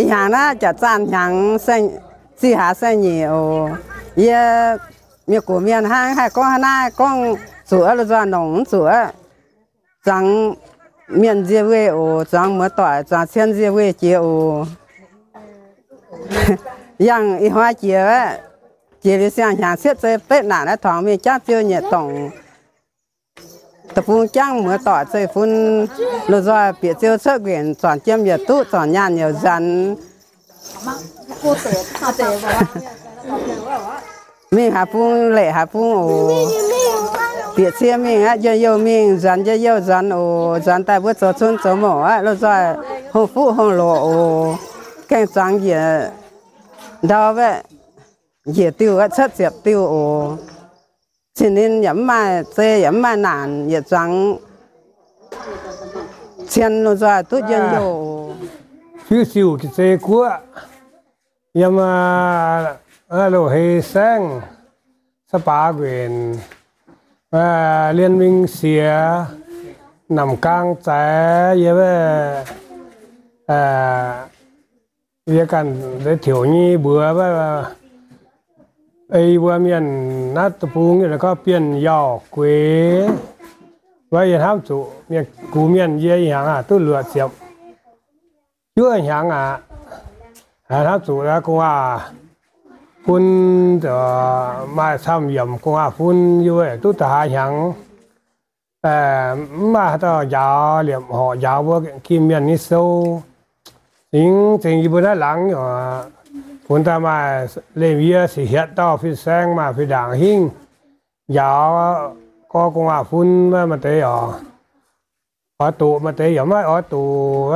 Hnyangx naaiv jaax zaanh hnyangx, zih hlaax saeng-nyeic oc. Yie mienh gox mienh hnangv, haih gorngv hnangv naaiv, gorngv zuqc aqv, lomh nzoih nongc mv zuqc aqv. Zuangx mienh nzie weih oc, zuangx muoz-doic, zuangx cien nzie weih jiex oc. Yangh ih hnoi jiex aqv, jiex liuz siang-hnyangx cietv zei betv naanc naaiv tongx mingh jangv ziou nyei dorngc. Deic-bung jangv muoz-doic zeiv-fun, lomh nzoih bieqc ziou cuotv nquenc, zornc jiem yaac duqv, zornc nyaanh yaac nzuonx. Mingh haaix bung leih haaix bung oc. Bieqc cie mingh aqv, njien-youh mingh, nzuonx njien-youh nzuonx oc. Nzuonx daaih mbuo zoux cun zoux mouc aqv, lomh nzoih hungh fuqv hungh loqc oc. Gaengh zuangx njiec ndau wuov, njiec diuh wuov, cuotv ziepc diuh oc. Cin ninh yaac mv maaih zei, yaac mv maaih naanc, yietc zuangx cien lomh nzoih duqv njien-youh. Fiuv siuh jiex zei guoqv, yiem Loz-Hei Saengv, Saa Baax Nquenc, Lienh Mingh Siex, Namh Gaang Zaaix, yie, yie ganh deix tiouc nyei mbuox, ei mbuo mienh naaiv deic-bung gorngv Bienh Yauh Gueix. Wuov yie hnamv zuqc mienh, gux mienh yie ih hnyangx aqv duqv luoqc ziepc juov hnyangx aqv. Hnamv zuqc gu'nguaaz fun, maaih camv yiemc gu'nguaaz fun, yie duqv da'haaix hnyangx, mv maaih haaix dauh njaaux, liepc horqc njaaux mbuo Iu-Mienh nyei sou. Singx zingx yie mbuo naaiv laangz, funx daaih maaih leih yie sic hietc dauh fin-saeng, maaih fih ndaangc hingv njaaux gorx gu'nguaaz fun, maaih deix oix doqc, maaih deix yaac maiv oix doqc.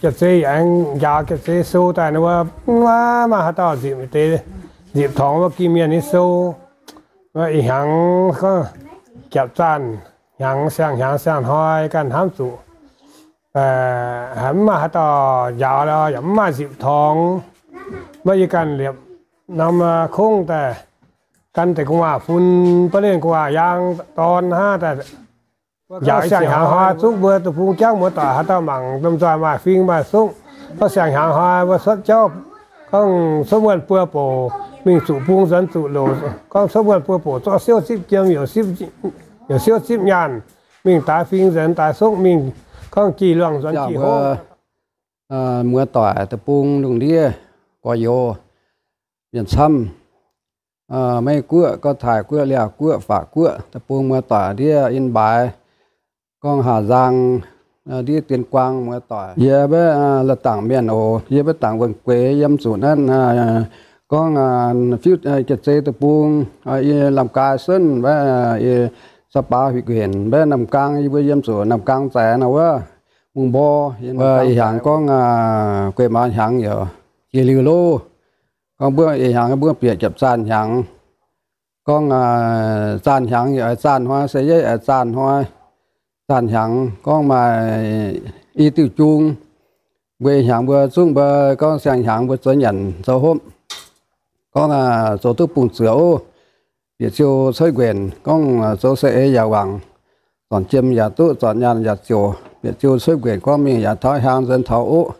Jaav-zei yaac aengx njaaux jaav-zei sou daaih, ninh mbuo maiv maaih haaix dauh nzipc deix, nzipc tongx wuov Iu-Mienh nyei sou. Ih hnyangx gorngv japc zaanh hnyangx, siang-hnyangx siang-hnoi ganh hnamv zuqc haiz mv maaih haaix dauh njaaux, yaac mv maaih nzipc tongx. Maiv yie ganh liepc norm kongv daaih, gan deix gu'nguaaz fun, ba'lengh gu'nguaaz yaang dorn hnangv daaih. Njaaux siang-hnyangx hnoi zungv mbuo deic-bung jangv muoz-doic haaix dauh mangc lomh nzoih maaih fing maaih sokv. Gorngv siang-hnyangx hnoi mbuo cuotv jauv, gorngv cuotv muonh buo bouc mingh zuqc bung nzuonx zuqc loc. Gorngv cuotv muonh buo bouc zorqv siouv zipv jiem, youc siouv zipv nyaanh, mingh daaih fing nzuonx daaih sokv mingh, gorngv jih luangh nzuonx jih hov. Muoz-doic deic-bung lungh ndiev gorx-youz mienh camv, Meiv Guoqv, gorngv Taiv Guoqv, Liaauh Guoqv, Faac Guoqv, deic-bung muoz-doic ndiev in mbaaix, gorngv Haac Nzang, ndiev Dien Guang muoz-doic. Yie maiv la'dangc mienh oc. Yie maiv dangc wuonh gueix yiem zuqc naaiv, gorngv fiuv jaav-zei deic-bung, yie Lamh Gaai Sunv, maiv yie Saa Baax Huitc Nquenc, maiv Namh Gaang, yie mbuo yiem zuqc Namh Gaang Zaaix nor wuov, Mungh Mborh. Ih hnyangx gorngv guei maaz hnyangx yaac jiex liuz loh. Gorngv mbuo ih hnyangx mbuo bieqc japc zaanh hnyangx. Gorngv zaanh hnyangx yaac zaanh hnoi, se yeiv zaanh hnoi, zaanh hnyangx gorngv maaih i diuh jung. Mbuo ih hnyangx mbuo zungv mbuo gorngv siang-hnyangx mbuo zoux nyanc zoux hopv, gorngv zoux duqv bungx zuoqc oc. Bieqc ziou cuotv nquenc gorngv zoux saeng-eix yaac wangc, zornc jiem yaac duqv, zornc nyaanh yaac ziouc. Bieqc ziou cuotv nquenc gorngv mingh yaac taux hiaang nzuonx taux oqv.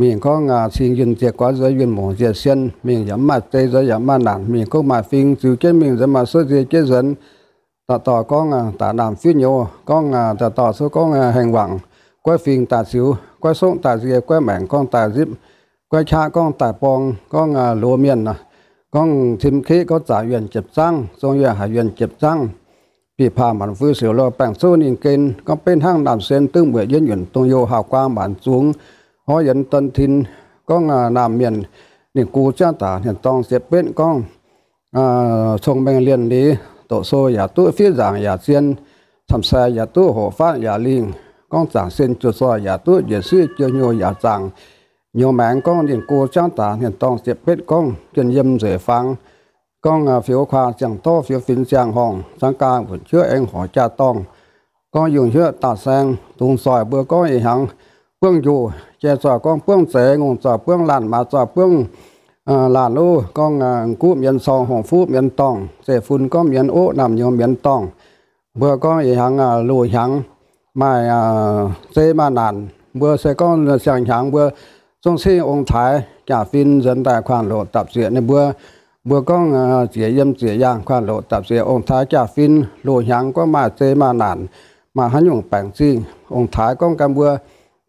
Mingh gorngv cing yunh nziec goix nzuonx, yunh mouc nziec sien, mingh yaac mv maaih zei nzuonx yaac mv maaih naanc. Mingh gorngv maaih fing ziux jienv mingh nzuonx, maaih suotv nzie jienv nzuonx. Dauh dauh gorngv daaih naamh fiuv nyouz, gorngv dauh dauh cuotv gorngv haengh wangc, goiv fing daaih ziux, goiv sokv daaih nzie, goiv maengc gorngv daaih nzipv, goiv qaqv gorngv daaih borng, gorngv loz mienh, gorngv tim keqv gorngv zaangc yuonh jiepc zangv, zong yuonh haic yuonh jiepc zangv. Bih paah maanc fuix siouc loh baengc zouv ninh gen, gorngv benv hnangv naamh sen duqv mueic yienv yuonc dongh youh, haauh guaang maanc zungx, horv yienx don tin, gorngv naamh mienh ninh gu ziangv daaih hnienh dorngh ziepc betv gorngv cong-mengh lienh leiz, doqc sou yaac duqv, fiev nzaangc yaac zien, camv sai yaac duqv, hoqc faatv yaac lingh, gorngv zaangc sen juoh zoih yaac duqv, njiec suiv jiou hnyouv yaac zaangc, nyouz maengx gorngv ninh gu ziangv daaih hnienh dorngh ziepc betv gorngv juonh yiem nzueic fangx, gorngv fioux kuaang ziangh dorv, fioux finx ziangh horngh, zangv gaang wuonc juov aengx horc jaa-dorngh, gorngv yungh hnyouv daaih saeng dungx zoih mbuo gorngv ih hnyangx buangv njoh, jai zoih gorngv buangv zeix, ngongh zoih buangv laanh, maaz zoih buangv laanh loh, gorngv guv mienz corng, hongh fuqv mienz dorngh, zeiv-fun gorngv mienz oqv, naamh nyouz mienz dorngh. Mbuo gorngv ih hnyangx loz hnyangx maaih zei maaih naanc, mbuo se gorngv siang-hnyangx mbuo zong cingv ong-taaix jaa-fin nzuonx daaih kuaanv-loqc dapc zieqc ninh mbuo. Mbuo gorngv zieqc yiem zieqc yaangh kuaanv-loqc dapc zieqc ong-taaix jaa-fin loz-hnyangx gorngv maaih zei maaih naanc, maaih haaix nyungc baengc zingh. Ong-taaix gorngv gan mbuo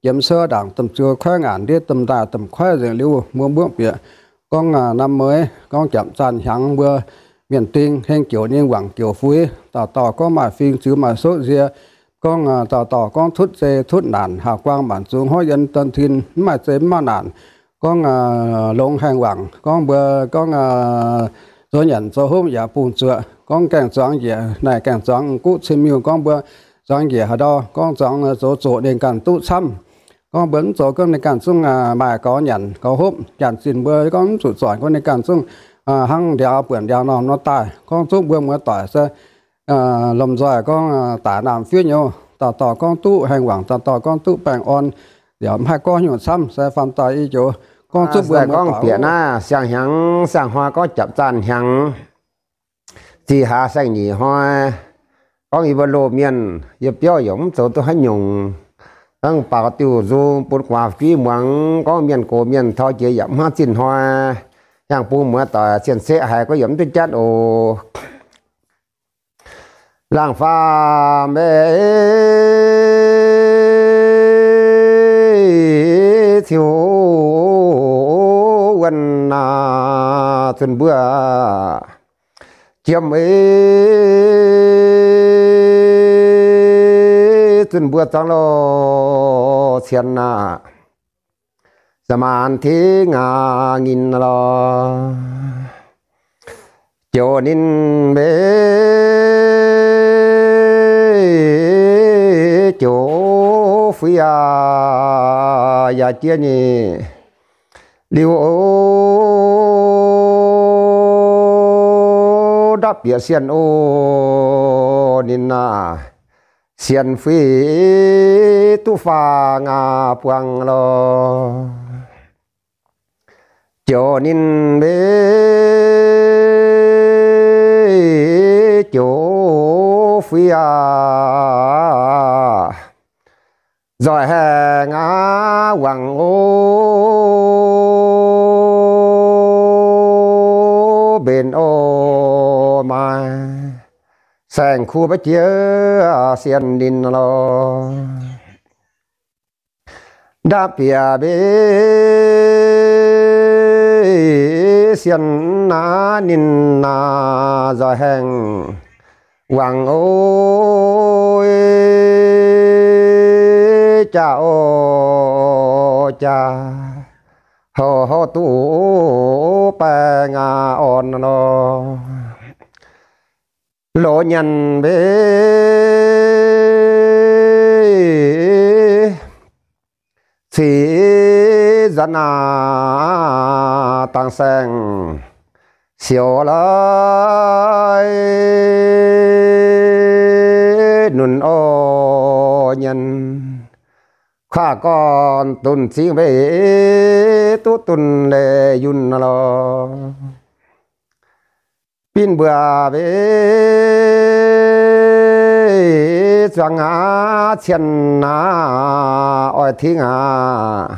jiemx sou ndaangc domh ziouc koiv ngaanc ndiev domh ndaaih domh koiv nzengc liuz mbuo mbuov bieqc gorngv nam meix gorngv japv zaanh hnyangx mbuo mienh ding heng joux nyei wangc joux fuix, dauh dauh gorngv maaih fing ziux maaih soqv nzie, gorngv dauh dauh gorngv tutv zei tutv naanc, haac guang maanc zungx, hov yien don tin, mv maaih zei mv maaih naanc, gorngv longx haengh wangc, gorngv mbuo gorngv zoux nyanc zoux hopv yaac bungx zuoqc, gorngv gaengh zuangx njiec naaic gaengh zuangx guqv cin-miuh, gorngv mbuo zuangx njiec haaix ndau, gorngv zuangx zoux zoqc ninh ganh duqv camv. Gorngv mbuo mv zoux gorngv ninh ganh zungv maaih gaux nyanc gaux hopv, janx-zinh mbuo gorngv mv zuqc zoic gorngv ninh ganh zungv hnangv ndiangx buonc ndiangx normh nor daaih. Gorngv zungv mbuo muoz-doic se lomh nzoih gorngv daic naamh fiev nyouz, dauh dauh gorngv duqv haengh wangc, dauh dauh gorngv duqv baengh orn, yaac mv haih gorngv nyungc camv, se faam daaih i joux gorngv zungv mbuo gorngv bieqc naaiv siang-hnyangx siang-hnoi gorngv japv zaanh hnyangx, zih hlaax saeng-nyeic hnoi, gorngv yie mbuo loz-mienh yie biauv yaac mv zoux duqv haaix nyungc. Hnangv baaux diuh nzung bun guaax fiev muangx, gorngv mienh gox mienh taux jiex yaac mv hnangv zinh hnoi. Yangh bung muoz-doic cien-ceqv haiz gorngv yaac mv duqv jatv oc. Laangz faam mbe ciu wuonh naaic zunh mbuo jiem ei zunh mbuo zuangx loh cien naaic, za'maanc tingx aac nginh lorh. Joux ninh mbe joux fui aac, yaac jiex nyei liuz o, ndapv bieqc sienh o, ninh naaic sienh fui duqv faah ngaah buangh lorh. Joux ninh mbe joux fui aac, nzoih haengh aav wangc o, mbenc o, maaih saeng-kuv ba'jiex sienh ninh lorh. Ndapv bieqc mbe sienh naaiv ninh naaic nzoih haengh wangc o, jaax o, jaax houv houv duqv baengh aac orn lorh. Loz nyanc mbe cic nzuonx naaic dangx saeng-sioux lorh, nunc o nyanc kuaaiv gorn dunh zingv mbe duqv dunh leiz yunh lorh. Binv mbuo mbe zuangx aav cien aav oix tingx aav,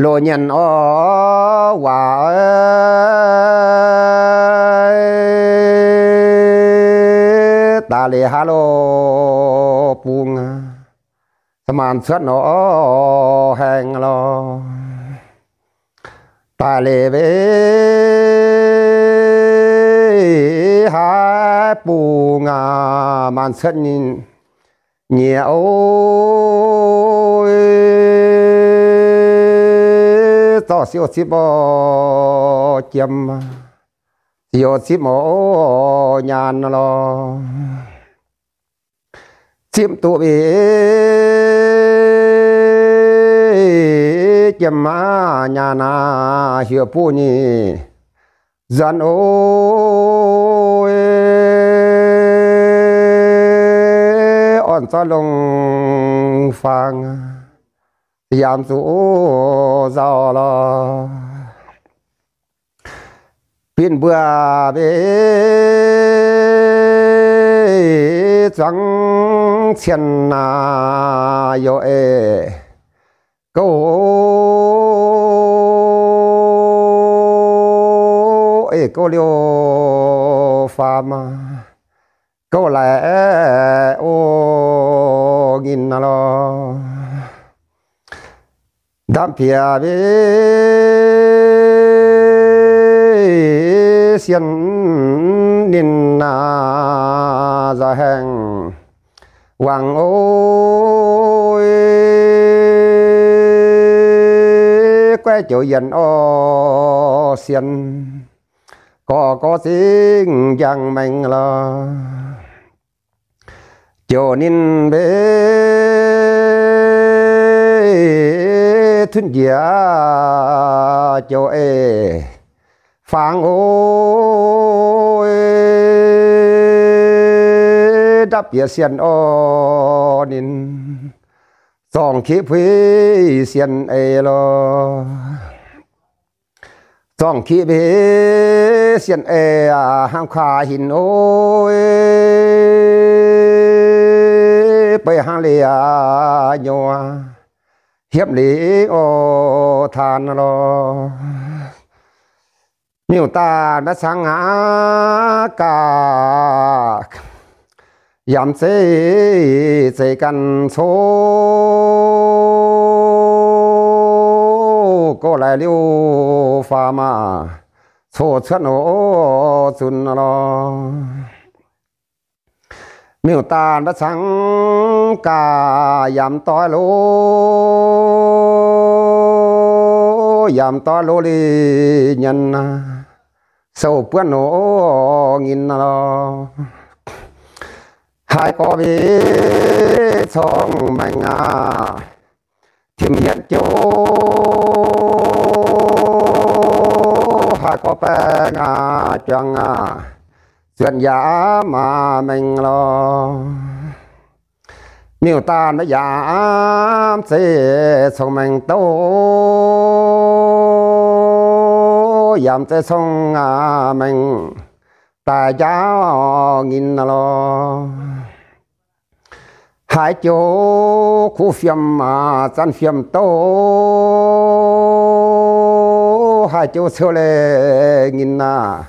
loz nyanc orv waac daaih leiz haav loh bung, za'maanc cuotv nor haengh lorh. Daaih leiz mbe haav bung aac, maanc cuotv nyieqc o, zorqv siou zipv o jiem, siou zipv o nyaanh lorh. Zipv duqv mbe jiem aac, nyaanh aac, hiuv buv nyei nzuonx o, orn zorqv longc fangx, yaac zuqc nzauh lorh. Binv mbuo mbe zuangx cien aac, youz eix gouv, ei gouv liouh faam, gouv laaic o ngin lorh. Ndamv bieqc mbe sienh ninh naaic nzoih haengh wangc o, guaiv joux yienh orv sienh, gorx gorx zingh njang maengx lorh. Joux ninh mbe cunv njiec joux eix fangx o, ndamv bieqc sienh orv ninh, zorngh kiv puix sienh eix lorh. Zorngh kiv puix sienh eix aac, hnangv kuaaic hinc o, beiv hnangv liuz nyuoz hiepv lingc o taan lorh. Miuc-daanh maiv cangv aqv gaax, yaac zeiz, zeiz ganh cov gouv laaic liouh faam maah, coqv cuotv o zunc lorh. Miuc-daanh maiv cangv gaax, yaac mv doix lo, yaac mv doix lo liuz nyanc, sou buonv o ngin lorh. Haiz gorx mbe cong-maengc aac, tim hietv jouv, haiz gorx baeng aac, juangc aac, zuonc yaac maah maengx lorh. Miuc-daanh maiv yaac zeiz cong-maengc douc, yaac mv zeiz cong-maengc daaih njaaux ngin lorh. Haiz joux kuv fiem aac, zanv fiem douc, haiz joux ciouv leiz ngin aac,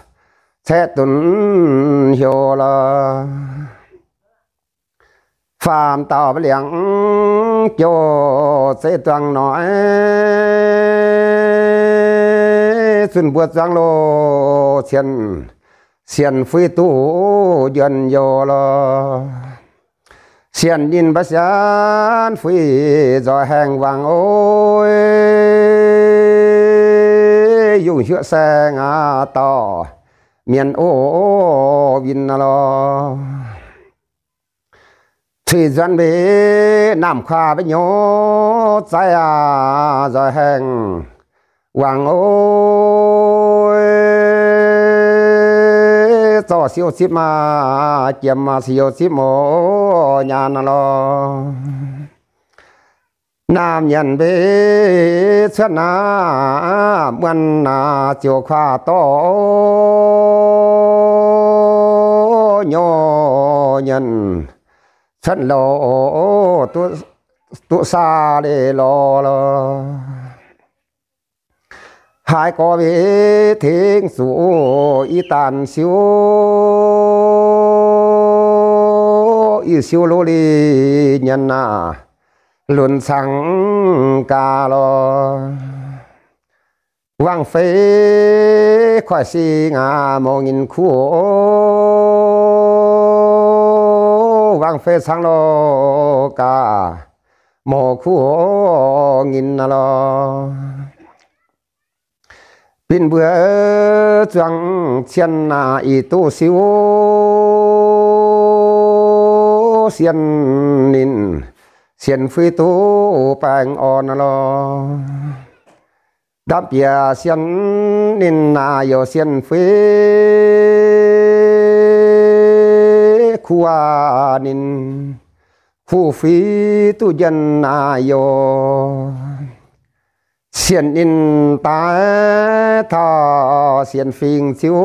caeqv dunx heuc lorh. Faam dauh maiv liangx jouh zeiv duangh noic, zunh mbuo zuangx loz cien, sienx fuiv duqv njuonx youh lorh. Sienx ninh mbaeqv sienx fuiv nzoih haengh wangc o, yungh hiuv saeng aac dauh mienh o win lorh. Cuix nzuonx mbe naamh kuaah maiv nyouz zaiv aac, nzoih haengh wangc o, zorqv siou zipv maah, jiem maah, siou zipv mouz nyaanh lorh. Naamh nyanc mbe cuotv naaic, muonh naaic ziouc kuaah dorh nyouz nyanc cuotv louc duqv saah leiz lorh lorh. Haiz gorx mbe tengx zuqc i daanh siou, i siou lo liuz nyanc naaic, lunx cangx gaax lorh. Wangv fei koiv sing aac, mouz ngin kuv, wangv fei cangx loh gaax, mouz kuv ngin lorh. Binh mbuo zuangx cien naaic, ih duqv siou, sienx ninh sienx fuiv duqv baengh orn lorh. Ndamv bieqc sienx ninh naaic, youc sienx fuiv kuv aac, ninh kuv fuiv duqv njien naaic youc sienx ninh daaih taux sienx fingx ziouc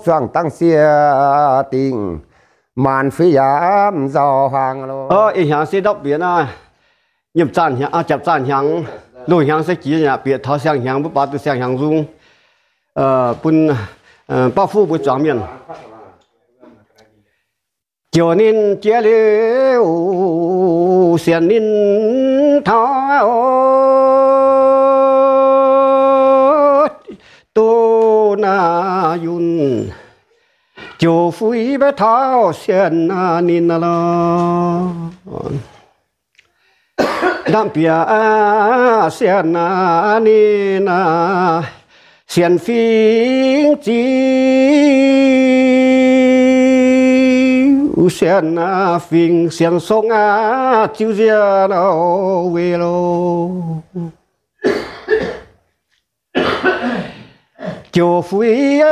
zuangx dangv sieqv dingh Maanc fih yaac m'nzauh hlang lo. Ih hnyangx se ndortv bieqc naaiv, nyiemc zaanh hnyangx, aa, japc zaanh hnyangx, loz hnyangx se jiex yaac bieqc taux siang-hnyangx, mbuo baaux duqv siang-hnyangx nzung. Bun bauv fuqv mbuo zuangx mienh. Ziouc ninh jiex liuz, sienx ninh taux duqv naaiv yunh, ziouc fuix mbaeqv taux sienx ninh lorqc. Ndamv bieqc sienx ninh, sienx fingx ziux, sienx fingx, sienx song ziux nziaauc weic loh. Ziouc fuix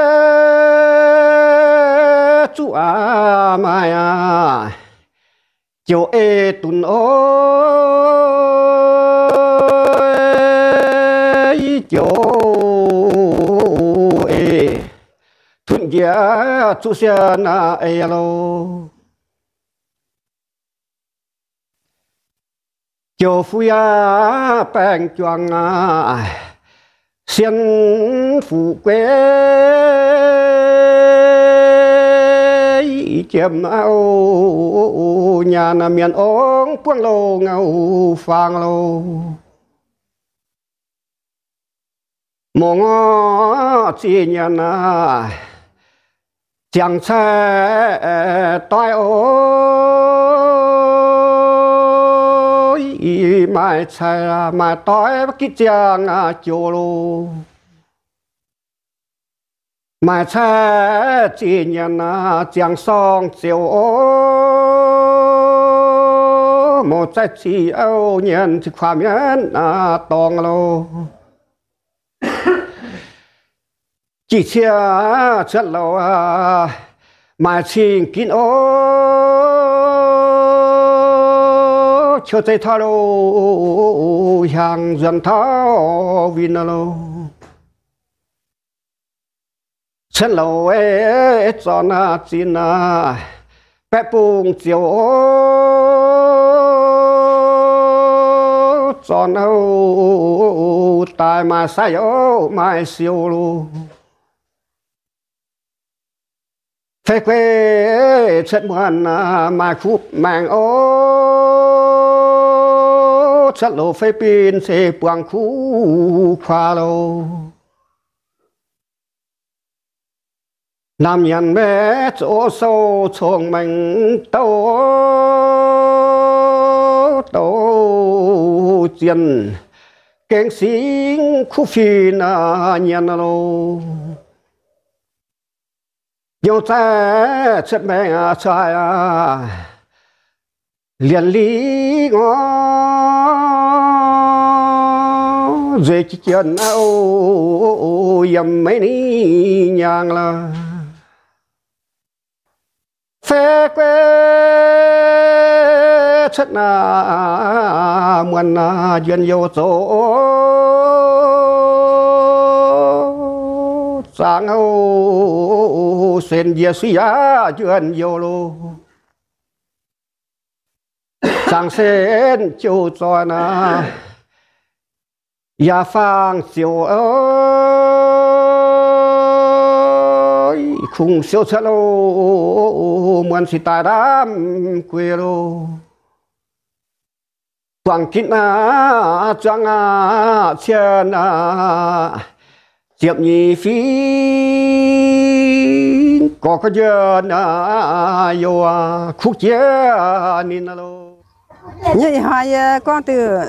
zuqv aqv, maaih aqv, ziouc ei dunx oc, ziouc ei tunv njiec zuqv sienx eix loh. Ziouc fuix aqv, baengh juangc aqv, sienx fuqv guei jiem aqv, nyaanh mienh ong buangv longx aqv, faang loh. Mongh orqv ziex nyanc aqv, ziangh caih doiv oc, maaih caih maaih doiv gitv ziangh joux loh. Maaih caih ziex nyanc aqv, ziangh sorng ziouc oc, mouc zaih ziqc auv nyanc ziqc kuaaiv mienv dorngx loh. Jiex cie cuotv louc aqv, maaih cing ginv oc, qiu zeiv tauv loh, hiaangx nzuonx tauv winh loh. Cuotv louc zornc aqv, zinh aqv, baeqv bung ziouc oc, zornc oc, daaih maaih sai oc, maaih siou loh. Fei guei cuotv muonc aqv, maaih kuv maengx oc, cuotv louc fei bin se buangh kuv kuaaiv loh. Naamh nyanc maiv zoux sou cong-mengh douc, douc zienh gengh singx kuv fin nyanc loh. Nyouz zaih cuotv maengx aqv, cai aqv, lienc lingh orv, nzueic jiex jienh aqv, yiem maiv ni nyaangh lorqc. Fei guei cuotv naaiv muonc naaiv njuonx youh zoux zaangc oc, sen njiec suiv yaac njuonx youh loh. Zaangc sen jouh zoih naaiv, yaac faang ziouc oc, kungx siou cuotv loh, muonc cingx daaih ndamv guei loh. Buangh ginv aqv, zuangx aqv, cien aqv, ziepc nyeic fingx gorx ga'njuonh aqv, youh kuv jiex ninh loh. Nyei ih hnoi yie gorngv diuh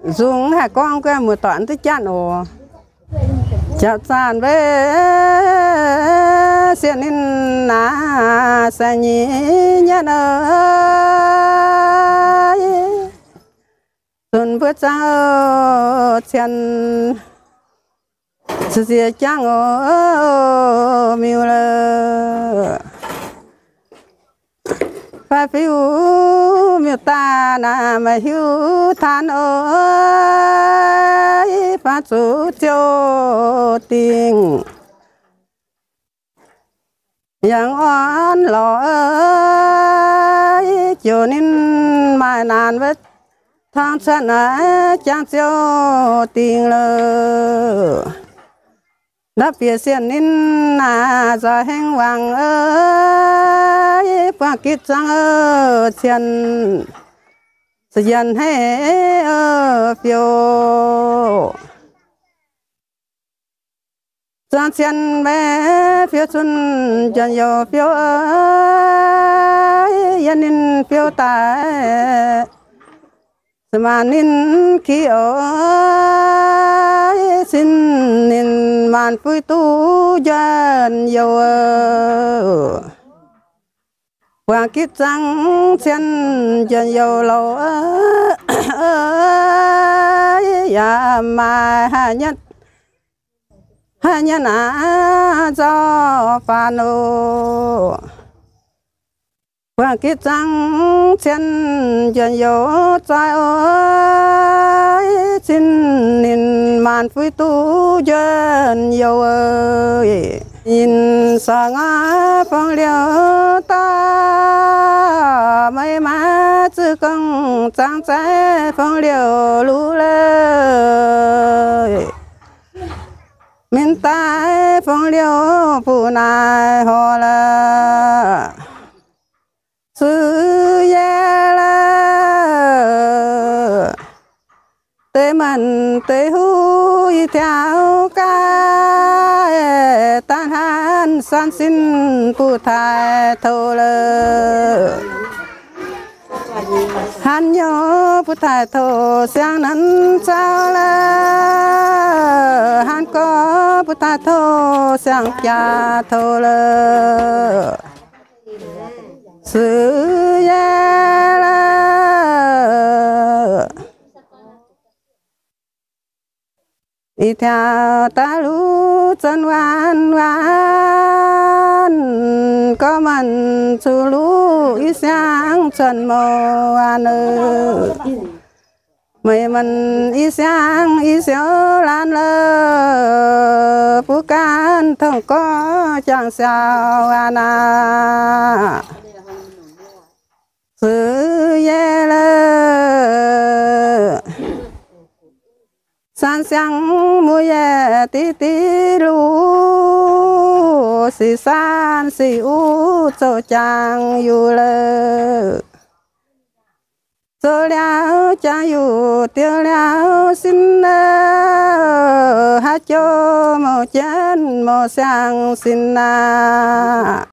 nzung haih gorngv guei muoz-doic duqv jatv oc. Jatv zaanh mbe sieqv ninh naaiv sai nyei nyanc oc. Zunc mbuo zaangc cien ziex jangv oc, miuc lorqc. Fai fiuv miuc daaih naaiv maiv hiuv taan oc, faaux zuqc ziouc dingh. yangh orn lorqc, joux ninh maaih naanc wuov tong cuotv naaiv jangx ziouc dingc loh. Ndapv bieqc sienh ninh naaic nzoih hengx wangc, buangh gitv zangv cien se yienh hei fiou. Zangv cien maiv fiou cun njien-youh fiou, yiem ninh fiou daaih se maanc ninh ki oc, sin ninh maanc fuiv duqv njien-youh. Buangh gitv zangv cien njien-youh louh, yaac maaih haaix nyungc, haaix nyungc aac nzauh faanx oc. Buangh gitv zangv cien njien-youh zoi oc, sin ninh maanc fuiv duqv njien-youh. Ninh sorc ngoi fong liouh dorh, meih maaih zuqc gong zangv zaih fong liouh luv leiz. Min daaih fong liouh buv naaic horc lorqc, suiv yie lorqc. Deix maanc deix huv ih tiaux gaaih, daaih hnangv san sin buv taaix touv lorqc. Hnangv nyouz buv taaix touv siang nanv zaux lorqc, hnangv gorx buv taaix touv siang biaav touv lorqc, suiv yie lorqc. Ih tiaux daaih luv zuonx waanc waanc, gorngv maanc zuqc luv i siang cuotv mouc aqv nor. Meih maanc i siang i siou laanh lorqc, butv gaanv tongx gorx jangx siaaux aqv naaic, suiv yie lorqc. San siang muoz-yaac diqv diqv luv, sic san sic uv zoux jangx yungz lorqc. Zoux liauz jangx yungz diuh liauz sin lorqc, haaix joux mouc jienv mouc siang sin aqv.